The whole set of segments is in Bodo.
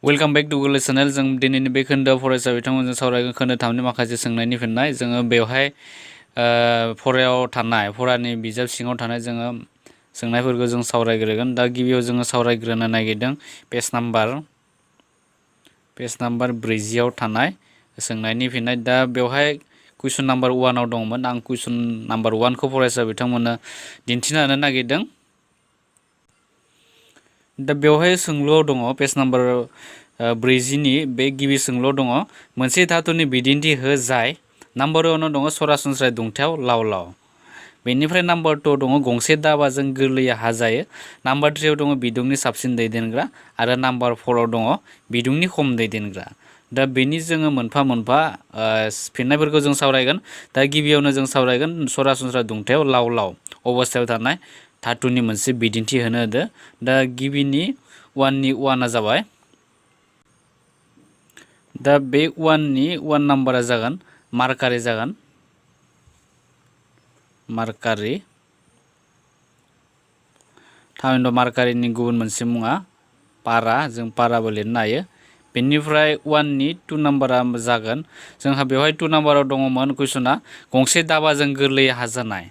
Welcome back to Google channel. जों दिनैनि बे खोन्दोआव फरायसा बिथांमोनजों सावरायगोन खोन्दो 3नि माखासे सोंनायनि फिननाय। जोङो बेवहाय फरायाव थानाय फरानि बिजाब सिङाव थानाय जोङो सोंनायफोरखौ जों सावरायग्रोगोन। दा गिबियाव जोङो सावरायग्रोनो नागिरदों पेज नाम्बार 40 थानाय सोंनायनि फिननाय। दा बेवहाय कुइसन नाम्बार 1 आव दंमोन। आं कुइसन नाम्बार 1 खौ फरायसा बिथांमोननो दिन्थिनो होनो नागिरदों। दा बेवहाय सोंलुआव दङ पेज नाम्बार 40 नि बे गिबि सोंलुआव दङ मोनसे धातुनि बिदिन्थि हो जाय नाम्बार 1 आव दङ सरासनस्रा दुंथायाव लाव लाव। बेनिफ्राय नाम्बार 2 आव दङ गंसे दाबाजों गोरलैयै हाजायो। नाम्बार 3 आव दङ बिदुंनि साबसिन दैदेनग्रा आरो नाम्बार 4 आव दङ बिदुंनि खम दैदेनग्रा। दा बेनि जोङो मोनफा मोनफा फिननायफोरखौ जों सावरायगोन। दा गिबियावनो जों सावरायगोन सरासनस्रा दुंथायाव लाव लाव अबस्थायाव थानाय धातुनि मोनसे बिदिन्थि होनो होदो। दा गिबिनि 1 आ जाबाय। दा बे 1 नाम्बारा जागोन मार्कारि जागोन। मार्कारि थामहिनबा मार्कारिनि गुबुन मोनसे मुङा पारा। जों पाराबो लिरनो हायो। बेनिफ्राय 1 नि 2 नाम्बारा जागोन जोंहा बेवहाय 2 नाम्बाराव दङमोन कुइसना गंसे दाबाजों गोरलैयै हाजानाय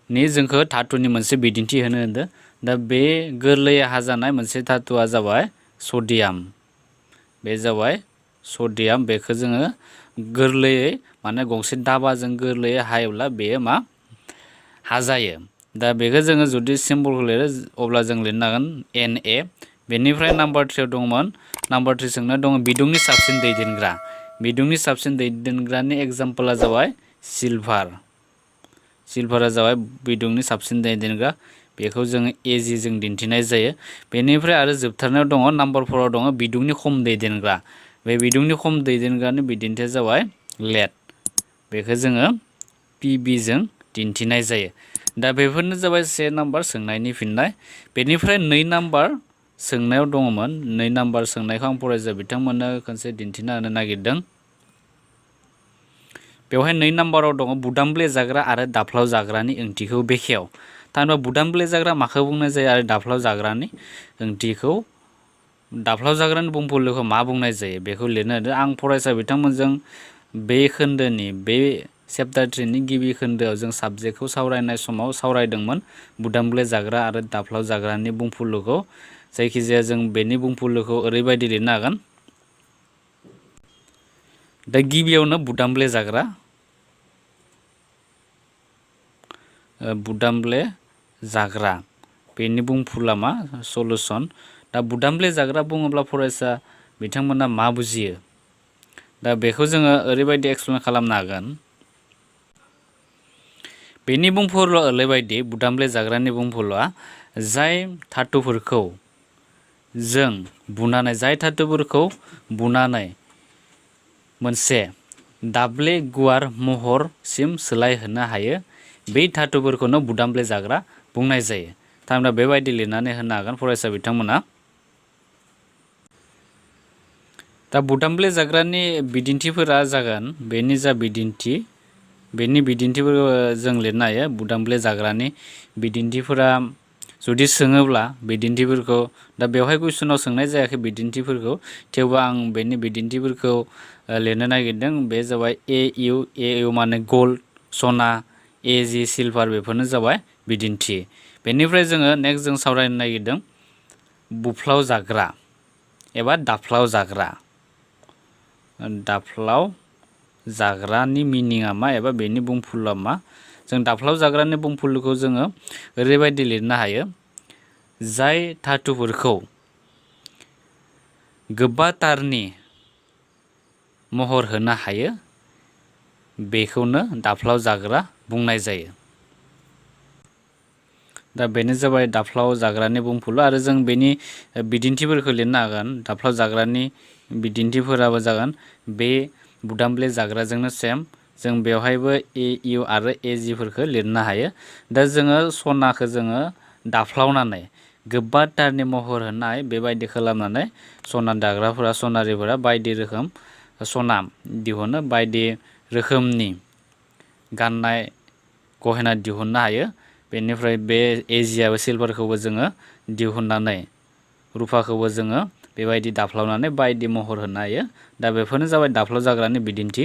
नि जोंखौ धातुनि मोनसे बिदिन्थि होनो होदो। दा बे गोरलैयै हाजानाय मोनसे धातुआ जाबाय सडियाम। बे जाबाय सडियाम। बेखौ जोङो गोरलैयै माने गंसे दाबाजों गोरलैयै हायोब्ला बेयो मा हाजायो। दा बेखौ जोङो जुदि सिम्बलखौ लिरो अब्ला जों लिरनो हागोन Na। बेनिफ्राय नाम्बार 3 आव दंमोन नाम्बार 3 सोंनाय दङ बिदुंनि साबसिन दैदेनग्रा। बिदुंनि साबसिन दैदेनग्रानि एग्जाम्पला जाबाय सिलभार। सिलभारा जाबाय बिदुंनि साबसिन दैदेनग्रा। बेखौ जोङो Ag जों दिन्थिनाय जायो। बेनिफ्राय आरो जोबथारनायाव दङ नाम्बार 4 आव दङ बिदुंनि खम दैदेनग्रा। बे बिदुंनि खम दैदेनग्रानि बिदिन्थिया जाबाय लेड। बेखौ जोङो Pb जों दिन्थिनाय जायो। दा बेफोरनो जाबाय 1 नाम्बार सोंनायनि फिननाय। बेनिफ्राय 2 नाम्बार सोंनायाव दङमोन। 2 नाम्बार सोंनायखौ आं फरायसा बिथांमोननो खनसे दिन्थिना होनो नागिरदों। बेवहाय 2 नाम्बाराव दङ बुदामब्ले जाग्रा आरो दाफ्लाव जाग्रानि ओंथिखौ बेखेव। थामहिनबा बुदामब्ले जाग्रा माखौ बुंनाय जायो आरो दाफ्लाव जाग्रानि ओंथिखौ दाफ्लाव जाग्रानि बुंफुरलुखौ मा बुंनाय जायो बेखौ लिरनो होदो। आं फरायसा बिथांमोनजों बे खोन्दोनि बे चेप्टार 3 नि गिबि खोन्दोआव जों साबजेक्टखौ सावरायनाय समाव सावरायदोंमोन बुदामब्ले जाग्रा आरो दाफ्लाव जाग्रानि बुंफुरलुखौ। जायखिजाया जों बेनि बुंफुरलुखौ ओरैबायदि लिरनो हागोन। दा गिबियावनो बुदामब्ले जाग्रा बुदामब्ले जाग्रा बेनि बुंफुरलुआ मा सलुसन। दा बुदामब्ले जाग्रा बुङोब्ला फरायसा बिथांमोना मा बुजियो? दा बेखौ जोङो ओरैबायदि एक्सप्लेन खालामनो हागोन। बेनि बुंफुरलुआ ओरैबायदि बुदामब्ले जाग्रानि बुंफुरलुआ जाय धातुफोरखौ जों बुनानै मोनसे दाब्ले गुवार महरसिम सोलायहोनो हायो बै धातुफोरखौनो बुदामब्ले जाग्रा बुंनाय जायो। थामहिनबा बेबायदि लिरनानै होनो हागोन फरायसा बिथांमोना। दा बुदामब्ले जाग्रानि बिदिन्थिफोरा जागोन बेनि जा बिदिन्थि बेनि बिदिन्थिफोरखौ जों लिरनो हायो। बुदामब्ले जाग्रानि बिदिन्थिफोरा जुदि सोङोब्ला बिदिन्थिफोरखौ दा बेवहाय कुइसनाव सोंनाय जायाखै बिदिन्थिफोरखौ। थेवबो आं बेनि बिदिन्थिफोरखौ लिरनो नागिरदों। बे जाबाय Au माने गल्ड सना Ag सिलभार बेफोरनो जाबाय बिदिन्थि। बेनिफ्राय जोङो नेक्स्ट जों सावरायनो नागिरदों बुफ्लाव जाग्रा एबा दाफ्लाव जाग्रा। दाफ्लाव जाग्रानि मिनिङा मा एबा बेनि बुंफुरलुआ मा? जों दाफ्लाव जाग्रानि बुंफुरलुखौ जोङो ओरैबायदि लिरनो हायो जाय धातुफोरखौ गोबा तारनि महर होनो हायो बेखौनो दाफ्लाव जाग्रा बुंनाय जायो। दा बेनो जाबाय दाफ्लाव जाग्रानि बुंफुरलु आरो जों बेनि बिदिन्थिफोरखौ लिरनो हागोन। दाफ्लाव जाग्रानि बिदिन्थिफोराबो जागोन बे बुदामब्ले जाग्राजोंनो सेम। जों बेवहायबो Au आरो Ag फोरखौ लिरनो हायो। दा जोङो सनाखौ जोङो दाफ्लावनानै गोबा तारनि महर होनाय बेबायदि खालामनानै सना दाग्राफोरा सनारिफोरा बायदि रोखोम सना दिहुनो बायदि रोखोमनि गाननाय गहेना दिहुननो हायो। बेनिफ्राय बे Agआबो सिलभारखौबो जोङो दिहुननानै रुफाखौबो जोङो बेबायदि दाफ्लावनानै बायदि महर होनो हायो। दा बेफोरनो जाबाय दाफ्लाव जाग्रानि बिदिन्थि।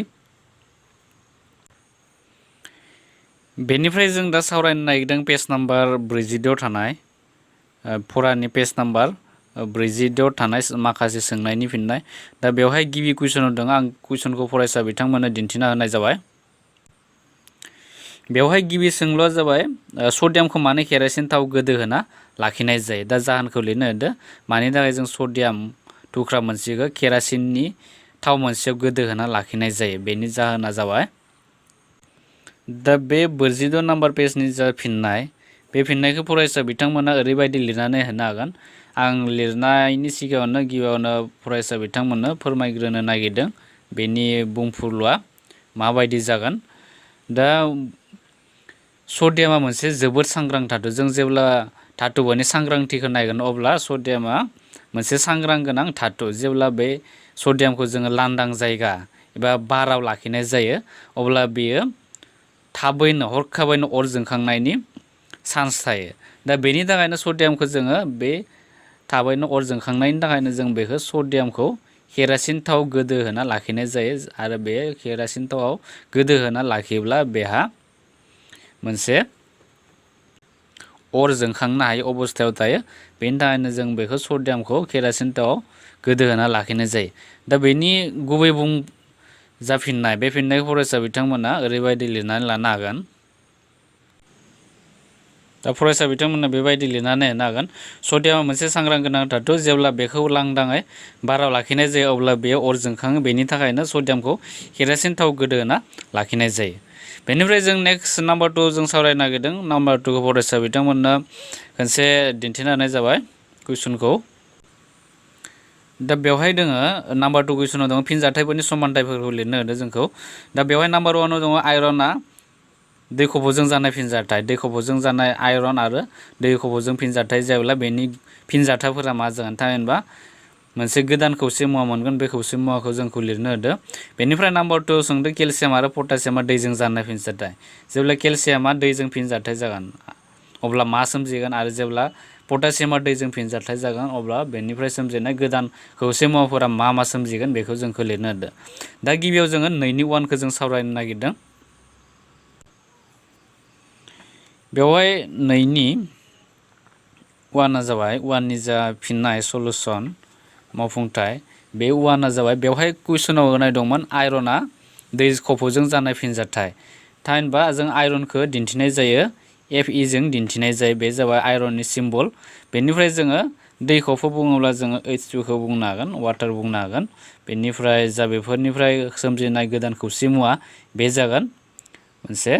बेनिफ्राय जों दा सावरायनो नागिरदों पेज नाम्बार 46 थानाय फरानि पेज नाम्बार 46 थानाय माखासे सोंनायनि फिननाय। दा बेवहाय गिबि कुइसनाव दङ, आं कुइसनखौ फरायसा बिथांमोननो दिन्थिना होनाय जाबाय। बेवहाय गिबि सोंलुआ जाबाय सडियामखौ मानो केरासिन थाव गोदो होना लाखिनाय जायो। दा जाहोनखौ लिरनो होदो, मानि थाखाय जों सडियाम थुख्रा मोनसेखौ केरासिननि थाव मोनसेयाव गोदो होना लाखिनाय जायो। बेनि जाहोना जाबाय, दा बे 46 नाम्बार पेजनि जा फिननाय, बे फिननायखौ फरायसा बिथांमोना ओरैबायदि लिरनानै होनो हागोन। आं लिरनायनि सिगाङावनो गिबियावनो फरायसा बिथांमोननो फोरमायग्रोनो नागिरदों बेनि बुंफुरलुआ माबायदि जागोन। दा सडियामा मोनसे जोबोद सांग्रां धातु। जों जेब्ला धातुनि सांग्रांथिखौ नायगोन अब्ला सडियामा मोनसे सांग्रां गोनां धातु। जेब्ला बे सडियामखौ जोङो लांदां जायगा एबा बाराव लाखिनाय जायो अब्ला बेयो थाबैनो हरखाबैनो अर जोंखांनायनि चान्स थायो। दा बेनि थाखायनो सडियामखौ जोङो बे थाबैनो अर जोंखांनायनि थाखायनो जों बेखौ सडियामखौ केरासिन थाव गोदो होना लाखिनाय जायो। आरो बे केरासिन थावआव गोदो होना लाखियोब्ला बेहा मोनसे अर जोंखांनो हायै अबस्थायाव थायो। बेनि थाखायनो जों बेखौ सडियामखौ केरासिन थावआव गोदो होना लाखिनाय जायो। दा बेनि गुबै जाफिननाय, बे फिननायखौ फरायसा बिथांमोना ओरैबायदि लिरनानै लानो हागोन। दा फरायसा बिथांमोना बेबायदि लिरनानै होनो हागोन, सडियामा मोनसे सांग्रां गोनां धातु। जेब्ला बेखौ लांदाङै बाराव लाखिनाय जायो अब्ला बेयो अर जोंखाङो। बेनि थाखायनो सडियामखौ केरासिन थाव गोदो होना लाखिनाय जायो। बेनिफ्राय जों नेक्स्ट नाम्बार 2 जों सावरायनो नागिरदों। नाम्बार 2 खौ फरायसा बिथांमोननो खनसे दिन्थिना होनाय जाबाय कुइसनखौ। दा बेवहाय दोङो नाम्बार 2 कुइसनाव दङ फिनजाथायफोरनि समानथायफोरखौ लिरनो होदो जोंखौ। दा बेवहाय नाम्बार 1 आव दङ आयरना दै खफ'जों जानाय फिनजाथाय। दै खफ'जों जानाय आयरन आरो दै खफ'जों फिनजाथाय जायोब्ला बेनि फिनजाथायफोरा मा जागोन थामहिनबा मोनसे गोदान खौसे मुवा मोनगोन। बे खौसे मुवाखौ जोंखौ लिरनो होदो। बेनिफ्राय नाम्बार 2 सोंदों केलसियाम आरो पटासियामा दैजों जानाय फिनजाथाय। जेब्ला केलसियामा दैजों फिनजाथाय जागोन अब्ला मा सोमजिगोन, आरो जेब्ला पटासियामा दैजों फिनजाथाय जागोन अब्ला बेनिफ्राय सोमजिनाय गोदान खौसे मुवाफोरा मा मा सोमजिगोन बेखौ जोंखौ लिरनो होदो। दा गिबियाव जोङो 2नि 1खौ जों सावरायनो नागिरदों। बेवहाय 2नि 1आ जाबाय 1नि जा फिननाय सलुसन मावफुंथाय, बे 1आ जाबाय बेवहाय कुइसनाव होनाय दंमोन आयरना दै खफ'जों जानाय फिनजाथाय। थामहिनबा जों आयरनखौ दिन्थिनाय जायो Fe जों दिन्थिनाय जायो। बे जाबाय आयरननि सिम्बल। बेनिफ्राय जोङो दै खफ' बुङोब्ला जोङो H2खौ बुंनो हागोन, वाटार बुंनो हागोन। बेनिफ्राय जा बेफोरनिफ्राय सोमजिनाय गोदान खौसे मुवा बे जागोन मोनसे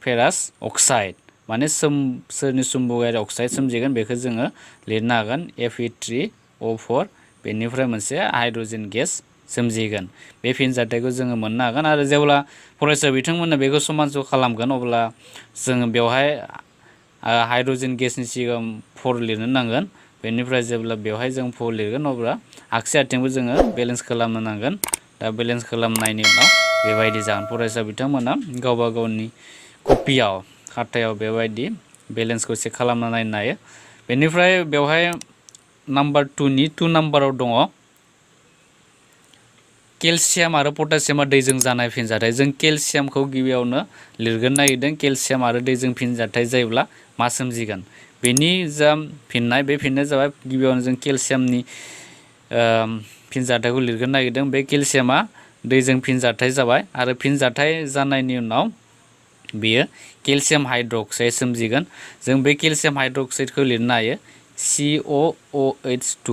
फेरास अक्साइड, माने सोरनि सुम्बगारि अक्साइड सोमजिगोन बेखौ जोङो लिरनो हागोन Fe3O4। बेनिफ्राय मोनसे हाइड्रजेन गेस सोमजिगोन। बे फिनजाथायखौ जोङो मोननो हागोन। आरो जेब्ला फरायसा बिथांमोननो बेखौ समानज' खालामगोन अब्ला जोङो बेवहाय हाइड्रजेन गेसनि सिगां 4 लिरनो नांगोन। बेनिफ्राय जेब्ला बेवहाय जों 4 लिरगोन अब्ला आगसि आथिंबो जोङो बेलेन्स खालामनो नांगोन। दा बेलेन्स खालामनायनि उनाव बेबायदि जागोन। फरायसा बिथांमोना गावबा गावनि कपियाव खातायाव बेबायदि बेलेन्सखौ चेक खालामना नायनो हायो। बेनिफ्राय बेवहाय नाम्बार 2नि 2 नाम्बाराव दङ केलसियाम आरो पटासियामा दैजों जानाय फिनजाथाय। जों केलसियामखौ गिबियावनो लिरग्रोनो नागिरदों। केलसियाम आरो दैजों फिनजाथाय जायोब्ला मा सोमजिगोन बेनि जा फिननाय, बे फिननाया जाबाय गिबियावनो जों केलसियामनि फिनजाथायखौ लिरग्रोनो नागिरदों। बे केलसियामा दैजों फिनजाथाय जाबाय आरो फिनजाथाय जानायनि उनाव बेयो केलसियाम हाइड्रक्साइड सोमजिगोन। जों बे केलसियाम हाइड्रक्साइडखौ लिरनो हायो COOH2।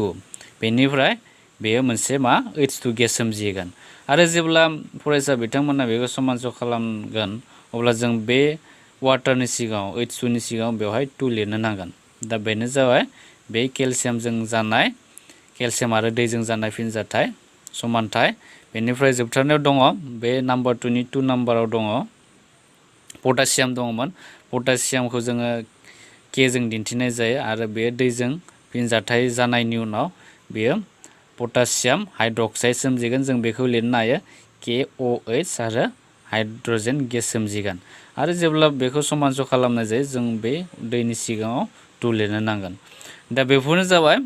बेनिफ्राय बेयो मोनसे मा H2 गेस सोमजिगोन। आरो जेब्ला फरायसा बिथांमोना बेखौ समानज' खालामगोन अब्ला जों बे वाटारनि सिगाङाव H2नि सिगाङाव बेवहाय 2 लिरनो नांगोन। दा बेनो जाबाय बे केलसियामजों जानाय, केलसियाम आरो दैजों जानाय फिनजाथाय समानथाय। बेनिफ्राय जोबथारनायाव दङ बे नाम्बार 2नि 2 नाम्बाराव दङ पटासियाम दङमोन। पटासियामखौ जोङो K जों दिन्थिनाय जायो आरो बे दैजों फिनजाथाय जानायनि उनाव बेयो पटासियाम हाइड्रक्साइड सोमजिगोन। जों बेखौ लिरनो हायो KOH आरो हाइड्रजेन गेस सोमजिगोन। आरो जेब्ला बेखौ समानज' खालामनाय जायो जों बे दैनि सिगाङाव 2 लिरनो नांगोन। दा बेफोरनो जाबाय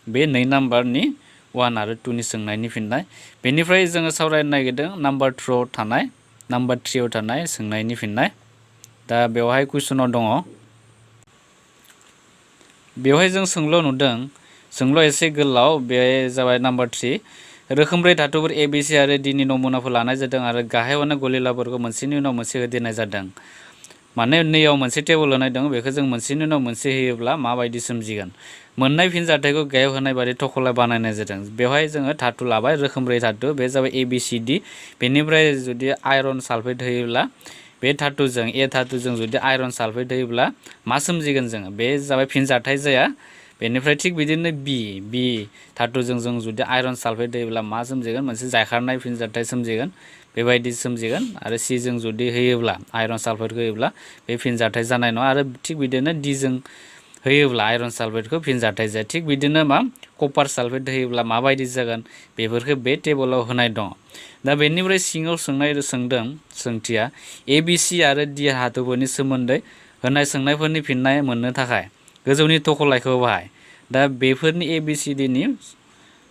बे 2 नाम्बारनि 1 आरो 2 नि सोंनायनि फिननाय। बेनिफ्राय जोङो सावरायनो नागिरदों नाम्बार 3 आव थानाय सोंनायनि फिननाय। दा बेवहाय कुइसनाव दङ, बेवहाय जों सोंल' नुदों, सोंल' एसे गोलाव, बे जाबाय नाम्बार 3 रोखोमब्रै धातुफोर ए बि सि आरो डि नि नमुनाफोर लानाय जादों आरो गाहायावनो गलिलाफोरखौ मोनसेनि उनाव मोनसे होदेरनाय जादों। माने नैयाव मोनसे टेबोल होनाय दं, बेखौ जों मोनसेनि उनाव मोनसे होयोब्ला माबायदि सोमजिगोन। मोननाय फिनजाथायखौ गाहायाव होनाय बायदि थखलाय बानायनाय जादों। बेवहाय जोङो धातु लाबाय, रोखोमब्रै धातु, बे जाबाय ए बि सि डि। बेनिफ्राय जुदि आयरन सालफेट होयोब्ला, बे धातुजों ए धातुजों जुदि आयरन सालफेट होयोब्ला मा सोमजिगोन जोङो, बे जाबाय फिनजाथाय जाया। बेनिफ्राय थिग बिदिनो बि धातुजों जों जुदि आयरन सालफेट होयोब्ला मा सोमजिगोन, मोनसे जायखारनाय फिनजाथाय सोमजिगोन, बेबायदि सोमजिगोन। आरो सि जों जुदि होयोब्ला, आयरन सालफेट होयोब्ला बे फिनजाथाय जानाय नङा। आरो थिग बिदिनो डि जों होयोब्ला आयरन सालफेटखौ फिनजाथाय जाया। थिग बिदिनो कपार सालफेट होयोब्ला माबायदि जागोन, बेफोरखौ बे टेबोलाव होनाय दङ। दा बेनिफ्राय सिङाव सोंदों सोंथिया ए बि सि आरो डि धातुफोरनि सोमोन्दै होनाय सोंनायफोरनि फिननाय मोननो थाखाय गोजौनि थखलायखौ बाहाय। दा बेफोरनि ए बि सि डि नि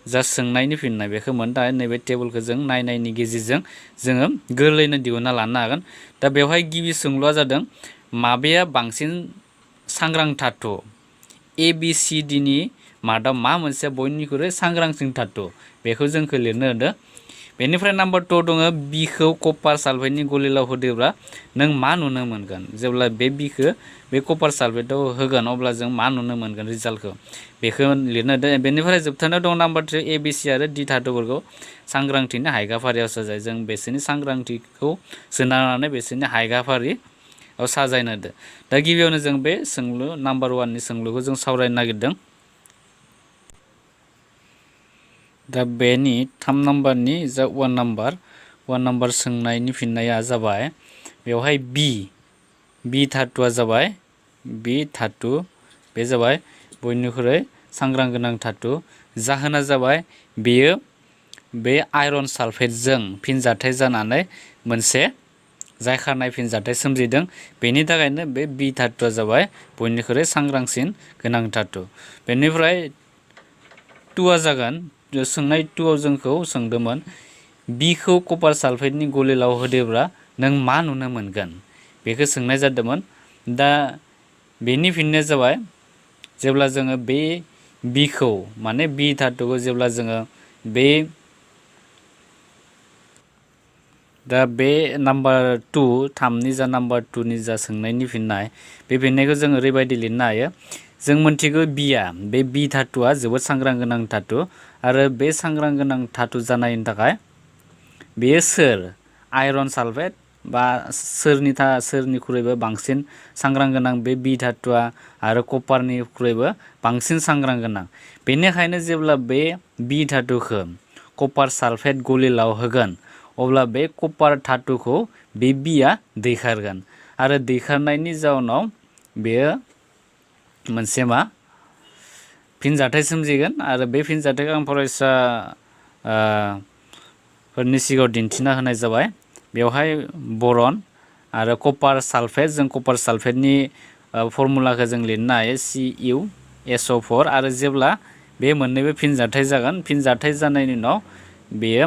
जा सोंनायनि फिननाय बेखौ मोननो थाखाय नैबे टेबोलखौ जों नायनायनि गेजेरजों जोङो गोरलैनो दिहुनना लानो हागोन। दा बेवहाय गिबि सोंलुआ जादों माबेया बांसिन सांग्रां धातु, ए बि सि डि नि मादाव मा मोनसे बयनिख्रुइ सांग्रांसिन धातु, बेखौ जोंखौ लिरनो होदों। बेनिफ्राय नाम्बार 2 दङ बिखौ कपार सालफेटनि गलिलाव होदोब्ला नों मा नुनो मोनगोन। जेब्ला बे बिखौ बे कपार सालफेटआव होगोन अब्ला जों मा नुनो मोनगोन रिजाल्टखौ, बेखौ लिरनो होदों। बेनिफ्राय जोबथारनायाव दं नाम्बार 3 ए बि सि आरो डि धातुफोरखौ सांग्रांथिनि हायगाफारियाव साजाय। जों बिसोरनि सांग्रांथिखौ सोनारनानै बिसोरनि हायगाफारियाव साजायनो होदों। दा गिबियावनो जों बे सोंलु नाम्बार 1 नि सोंलुखौ जों सावरायनो नागिरदों। दा बेनि 3 नाम्बारनि जा 1 नाम्बार सोंनायनि फिननाया जाबाय बेवहाय बि धातुआ जाबाय, बि धातु बे जाबाय बयनिख्रुइ सांग्रां गोनां धातु। जाहोना जाबाय बेयो बे आयरन सालफेटजों फिनजाथाय जानानै मोनसे जायखारनाय फिनजाथाय सोमजिदों। बेनि थाखायनो बे बि धातुआ जाबाय बयनिख्रुइ सांग्रांसिन गोनां धातु। बेनिफ्राय 2आ जागोन, सोंनाय 2आव जोंखौ सोंदोंमोन बिखौ कपार सालफेटनि गलिलाव होदेब्ला नों मा नुनो मोनगोन, बेखौ सोंनाय जादोंमोन। दा बेनि फिननाया जाबाय जेब्ला जोङो बे बिखौ माने बि धातुखौ जेब्ला जोङो बे नाम्बार 2 3नि जा नाम्बार 2 नि जा सोंनायनि फिननाय, बे फिननायखौ जों ओरैबायदि लिरनो हायो। जों मोनथिगौ बे बि धातुआ जोबोद सांग्रां गोनां धातु। आरो बे सांग्रां गोनां धातु जानायनि थाखाय बेयो सोर, आयरन सालफेट बा सोरनिख्रुइबो बांसिन सांग्रां गोनां बे बि धातुआ आरो कपारनिख्रुइबो बांसिन सांग्रां गोनां। बेनिखायनो जेब्ला बे बि धातुखौ कपार सालफेट गलिलाव होगोन अब्ला बे कपार धातुखौ बे बिया दैखारगोन। आरो दैखारनायनि जाउनाव बेयो मोनसे फिनजाथाय सोमजिगोन। आरो बे फिनजाथायखौ आं फरायसाफोरनि सिगाङाव दिन्थिना होनाय जाबाय। बेवहाय बरन आरो कपार सालफेट, जों कपार सालफेटनि फर्मुलाखौ जों लिरनो हायो CuSO4। आरो जेब्ला बे मोननैबो फिनजाथाय जागोन, फिनजाथाय जानायनि उनाव बेयो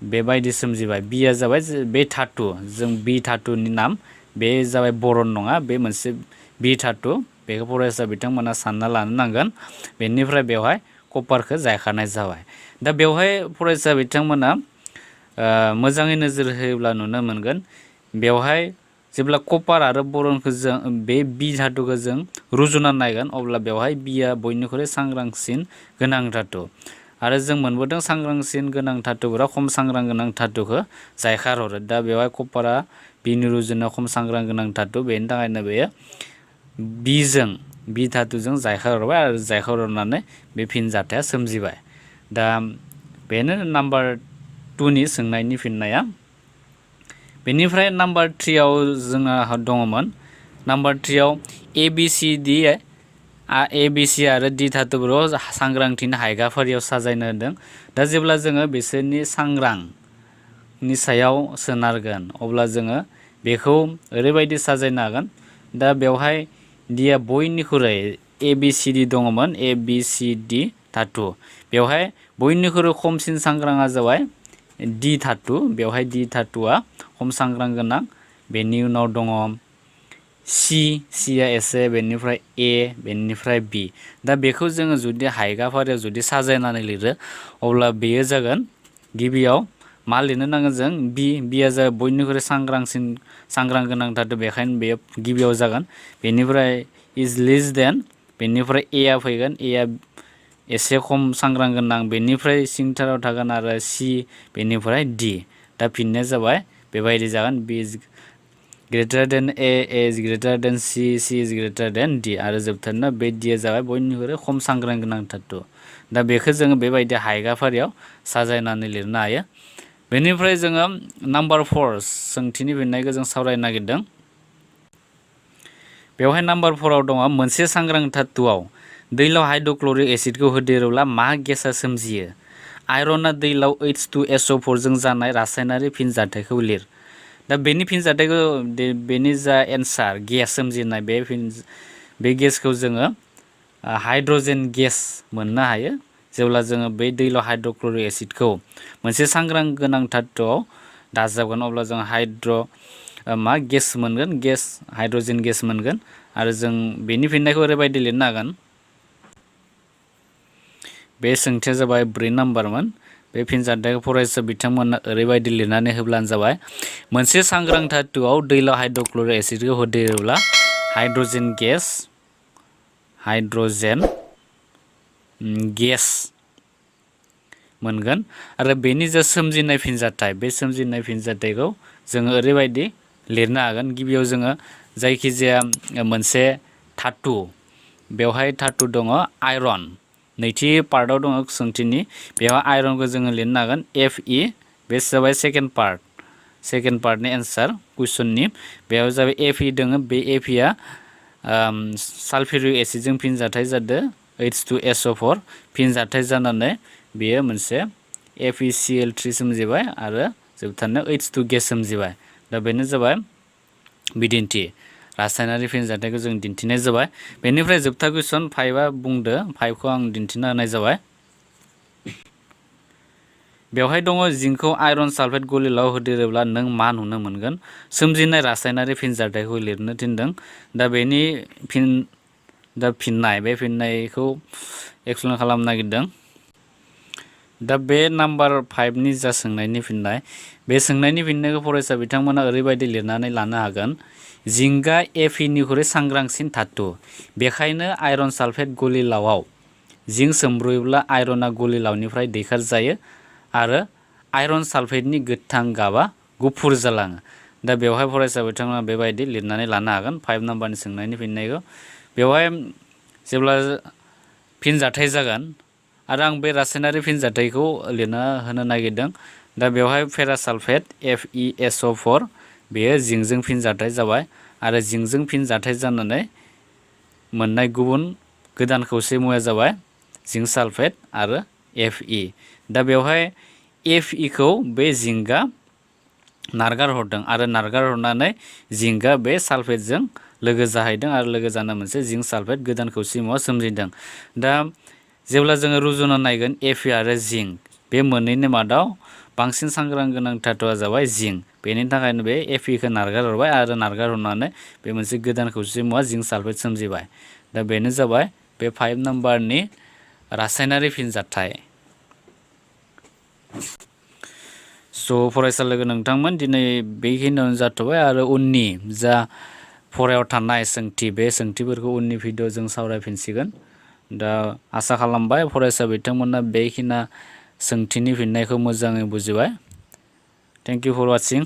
बेबायदि सोमजिबाय। बिया जाबाय बे धातु, जों बि धातुनि नाम, बे जाबाय बरन नङा, बे मोनसे बि धातु। बेखौ फरायसा बिथांमोना सानना लानो नांगोन। बेनिफ्राय बेवहाय कपारखौ जायखानाय जाबाय। दा बेवहाय फरायसा बिथांमोना मोजाङै नोजोर होयोब्ला नुनो मोनगोन बेवहाय जेब्ला कपार आरो बरनखौ जों बे बि धातुखौ जों रुजुना नायगोन अब्ला बेवहाय बिया बयनिख्रुइ सांग्रांसिन गोनां धातु। आरो जों मोनबोदों सांग्रांसिन गोनां धातुफोरा खम सांग्रां गोनां धातुखौ जायखारहरो। दा बेवहाय कपारा बिनि रुजुनायाव खम सांग्रां गोनां धातु, बेनि थाखायनो बेयो बि धातुजों जायखारहरबाय आरो जायखारहरनानै बे फिनजाथाया सोमजिबाय। दा बेनो नाम्बार 2 नि सोंनायनि फिननाया। बेनिफ्राय नाम्बार 3 आव जोंहा दङमोन, नाम्बार 3 आव ए बि सि आरो डि धातुफोराव सांग्रांथिनि हायगाफारियाव साजायनो होदों। दा जेब्ला जोङो बिसोरनि सांग्रांनि सायाव सोनारगोन अब्ला जोङो बेखौ ओरैबायदि साजायनो हागोन। दा बेवहाय डिया बयनिख्रुइ ABCD दङमोन ABCD धातु बेवहाय बयनिख्रुइ खमसिन सांग्राङा जाबाय D धातु बेवहाय D धातुआ खम सांग्रां गोनां बेनि उनाव दङ Cआ एसे बेनिफ्राय A बेनिफ्राय B दा बेखौ जोङो जुदि हायगाफारियाव जुदि साजायनानै लिरो अब्ला बेयो जागोन गिबियाव मा लिरनो नांगोन जों Bआ जाबाय बयनिख्रुइ सांग्रां गोनां धातु बेखायनो बेयो गिबियाव जागोन बेनिफ्राय इज लेस देन बेनिफ्राय Aआ फैगोन Aआ एसे खम सांग्रां गोनां बेनिफ्राय सिंथाराव थागोन आरो C बेनिफ्राय D दा फिननाया जाबाय बेबायदि जागोन B इज ग्रेटार देन A इज ग्रेटार देन C इज ग्रेटार देन D आरो जोबथारना बे Dआ जाबाय बयनिख्रुइ खम सांग्रां गोनां धातु दा बेखौ जोङो बेबायदि हायगाफारियाव साजायनानै लिरनो हायो बेनिफ्राय जोङो नाम्बार 4 सोंथिनि फिननायखौ जों सावरायनो नागिरदों बेवहाय नाम्बार 4आव दङ मोनसे सांग्रां धातुआव दैलाव हाइड्र'क्लरिक एसिडखौ होदेरोब्ला मा गेसआ सोमजियो आयरनआ दैलाव H2SO4 जों जानाय रासायनारि फिनजाथायखौ लिर दा बेनि फिनजाथायखौ बेनि जा एन्सार गेस सोमजिनाय बे गेसखौ जोङो हाइड्रजेन गेस मोननो हायो जेब्ला जोङो बे दैलाव हाइड्र'क्लरिक एसिडखौ मोनसे सांग्रां गोनां धातुआव दाजाबगोन अब्ला जों गेस मोनगोन हाइड्रजेन गेस मोनगोन आरो जों बेनि फिननायखौ ओरैबायदि लिरनो हागोन बे सोंथिया जाबाय 4 नाम्बारमोन बे फिनजाथायखौ फरायसा बिथांमोना ओरैबायदि लिरनानै होब्लानो जाबाय मोनसे सांग्रां धातुआव दैलाव हाइड्र'क्लरिक एसिडखौ होदेरोब्ला हाइड्रजेन गेस मोनगोन आरो बेनि जा सोमजिनाय फिनजाथाय बे सोमजिनाय फिनजाथायखौ जोङो ओरैबायदि लिरनो हागोन गिबियाव जोङो जायखिजाया मोनसे धातु बेवहाय धातु दङ आयरन नैथि पार्टआव दङ सोंथिनि बेवहाय आयरनखौ जोङो लिरनो हागोन Fe बे जाबाय सेकेन्ड पार्टनि एन्सार कुइसननि बेयाव जाबाय Fe दङ बे Feआ सालफिउरिक एसिडजों फिनजाथाय जादों H2SO4 फिनजाथाय जानानै बेयो मोनसे FeCl3 सोमजिबाय आरो जोबथारनायाव H2 गेस सोमजिबाय दा बेनो जाबाय बिदिन्थि रासायनारि फिनजाथायखौ जों दिन्थिनाय जाबाय बेनिफ्राय जोबथा कुइसन 5आ बुंदो 5खौ आं दिन्थिना होनाय जाबाय बेवहाय दङ जिंकखौ आयरन सालफेट गलिलाव होदेरोब्ला नों मा नुनो मोनगोन सोमजिनाय रासायनारि फिनजाथायखौ लिरनो थिनदों दा बेनि फिननाय बे फिननायखौ एक्सप्लेन खालामनो नागिरदों दा बे नाम्बार 5नि जा सोंनायनि फिननाय बे सोंनायनि फिननायखौ फरायसा बिथांमोना ओरैबायदि लिरनानै लानो हागोन जिंकआ Feनिख्रुइ सांग्रांसिन धातु बेखायनो आयरन सालफेट गलिलावआव जिंक सोमब्रयोब्ला आयरना गलिलावनिफ्राय दैखारजायो आरो आयरन सालफेटनि गोथां गाबा गुफुर जालाङो दा बेवहाय फरायसा बिथांमोना बेबायदि लिरनानै लानो हागोन 5 नाम्बारनि सोंनायनि फिननायखौ बेवहाय जेब्ला फिनजाथाय जागोन आरो आं बे रासायनारि फिनजाथायखौ लिरना होनो नागिरदों दा बेवहाय फेरासालफेट FeSO4 बेयो जिंकजों फिनजाथाय जाबाय आरो जिंकजों फिनजाथाय जानानै मोननाय गुबुन गोदान खौसे मुवाया जाबाय जिंक सालफेट आरो Fe दा बेवहाय Feखौ बे जिंकआ नारगार हरदों आरो नारगार हरनानै जिंकआ बे सालफेटजों लोगो जाहैदों आरो लोगो जाना मोनसे जिंक सालफेट गोदान खौसे मुवा सोमजिदों दा जेब्ला जोङो रुजुना नायगोन Fe आरो जिंक बे मोननैनि मादाव बांसिन सांग्रां गोनां धातुआ जाबाय जिंक बेनि थाखायनो बे Feखौ नारगार हरबाय आरो नारगार हरनानै बे मोनसे गोदान खौसे मुवा जिंक सालफेट सोमजिबाय दा बेनो जाबाय बे 5 नाम्बारनि रासायनारि फिनजाथाय फरायसा लोगो नोंथांमोन दिनै बेखिनियावनो जाथ'बाय आरो उननि जा फरायाव थानाय सोंथि बे सोंथिफोरखौ उननि भिडिअ जों सावरायफिनसिगोन दा आसा खालामबाय फरायसा बिथांमोना बेखिना सोंथिनि फिननायखौ मोजाङै बुजिबाय थेंक इउ फर वाचिं